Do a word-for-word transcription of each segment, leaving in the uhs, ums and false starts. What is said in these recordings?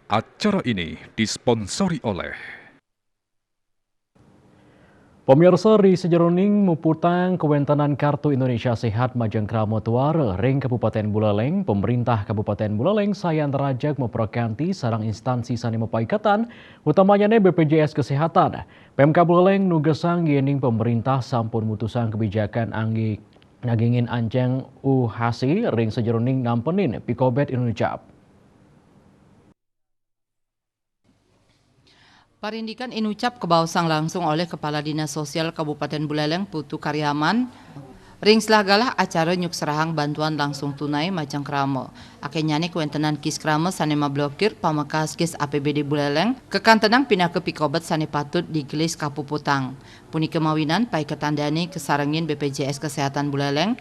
Acara ini disponsori oleh Pemirsa, ri sajeroning muputang kawéntenan Kartu Indonesia Sehat majeng krama tuara ring Kabupatén Buleleng, pemerintah Kabupatén Buleleng sayan rajeg maprakanti sareng instansi sané mapaiketan, utamanyané B P J S Kesehatan. Pemkab Buleleng nugesang yéning pemerintah sampun mutusang kebijakan anggé nagingin anceng U H C ring sajeroning nampenin pikobet inucap. Parindikan inucap kabaosang langsung oleh Kepala Dinas Sosial Kabupaten Buleleng, Putu Karyaman, ring sela galah acara nyukserahang bantuan langsung tunai majeng krama. Akéhnyané kawéntenan kis krama sané mablokir pamekas kis A P B D Buleleng, kakantenang pinaka pikobet sané patut digelis kapuputang. Punika mawinan paiketan dané kasarengin B P J S Kesehatan Buleleng,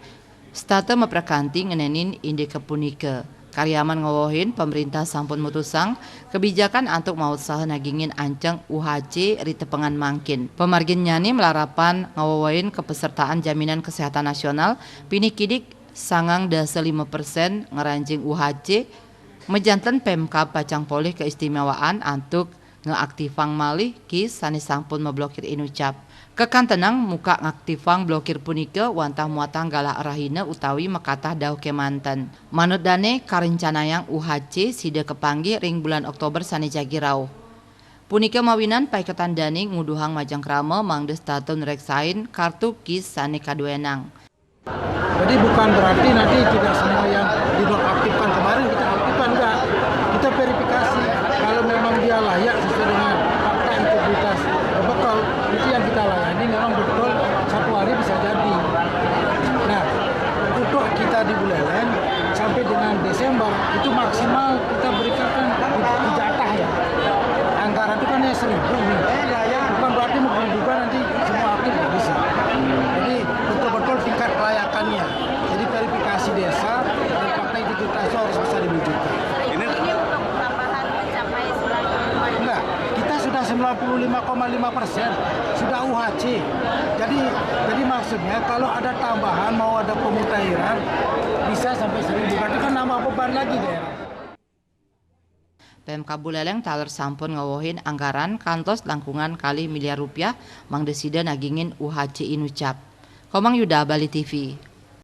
setata maprakanti ngenénin indika punika. Karyaman ngwewehin, pemerintah sampun mutusang kebijakan antuk mautsaha nagingin anceng U H C ri tepengan mangkin. Pamarginnyané malarapan ngwewehin kepesertaan Jaminan Kesehatan Nasional, pinih kidik sangang dasa lima persen ngranjing U H C, majanten Pemkab pacang polih keistimewaan antuk ngaaktifang malih kis sané sampun mablokir inucap. Kakantenang muka ngaktifang blokir punika wantah muatang galah rahina utawi makatah dauh kémanten. Manut dané, karencanayang U H C sida kapanggih ring bulan Oktober sané jagi rauh. Punika mawinan paiketan dané nguduhang majeng krama mangda setata nureksain kartu kis sané kaduénang. Jadi bukan berarti nanti tidak semua yang dinonaktifkan kemarin kita aktifkan, enggak. Kita verifikasi kalau memang dia layak sesuai dengan fakta integritas berbekal, itu yang kita layani memang betul satu hari bisa jadi. Nah, untuk kita di Buleleng sampai dengan Desember itu maksimal kita berikan di, di jatah ya. Anggaran itu kan ya seribu nih. Bukan berarti menggebu-gebu nanti semua aktif nggak bisa. Jadi betul-betul tingkat kelayakannya. Jadi verifikasi desa dan fakta integritas itu harus bisa diwujudkan. Ini untuk tambahan mencapai sembilan puluh lima. Enggak, kita sudah sembilan puluh lima koma lima persen, sudah U H C. Jadi jadi maksudnya kalau ada tambahan mau ada pemutahiran bisa sampai seribu. Berarti kan nambah beban lagi daerah. Pemkab Buleleng taler sampun ngwewehin anggaran kantos langkungan kalih miliar rupiah mangda sida nagingin U H C inucap. Komang Yuda, Bali T V.